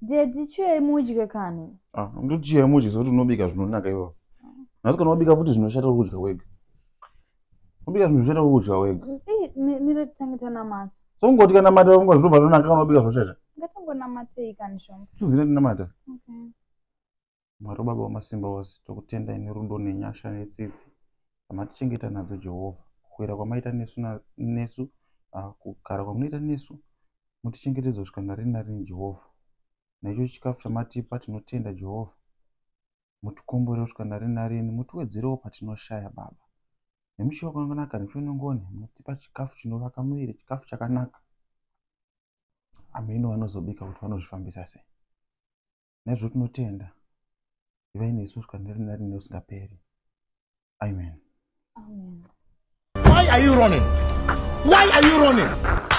Daddy, chiuyai mudye kani. Ah, ndochiya mudye zvokuti unobika zvinonaka iwapo. Nhasi kana wabika futi zvinoshata uri kudya wega. Unobika zvinhu zvinoshata uri kudya wega. Mire titange tanamata. So ungoti kana mata unga zvinobva zvanaka kana wabika zvinoshata. Ngatingonamatei kani Shumba. Tuzine tinamata. Okay. Mwari Baba wamasimba ose, tokutendai nerudo nenyasha netsitsi dzamatichengeta nadzo Jehovha. Kuwira kwamaita nesu, na, nesu kugara kwamunoita nesu, mutichengetedze kusvika narini narini Jehovha. Naicho chikafu chamatipa tinotenda Jehovha. Mutikomborere kusvika narini narini, mutiwedzerewo patinoshaya Baba. Nemuchiwo kwakanaka nemuchiwo nengoni, munotipa chikafu chinovaka muviri, chikafu chakanaka. Hameno vanozobika kuti vanozvifambisa sei. Naizvozvo tinotenda. Ivai nesu kusvika narini narini nekusingaperi. Amen. Amen. Why are you running? Why are you running?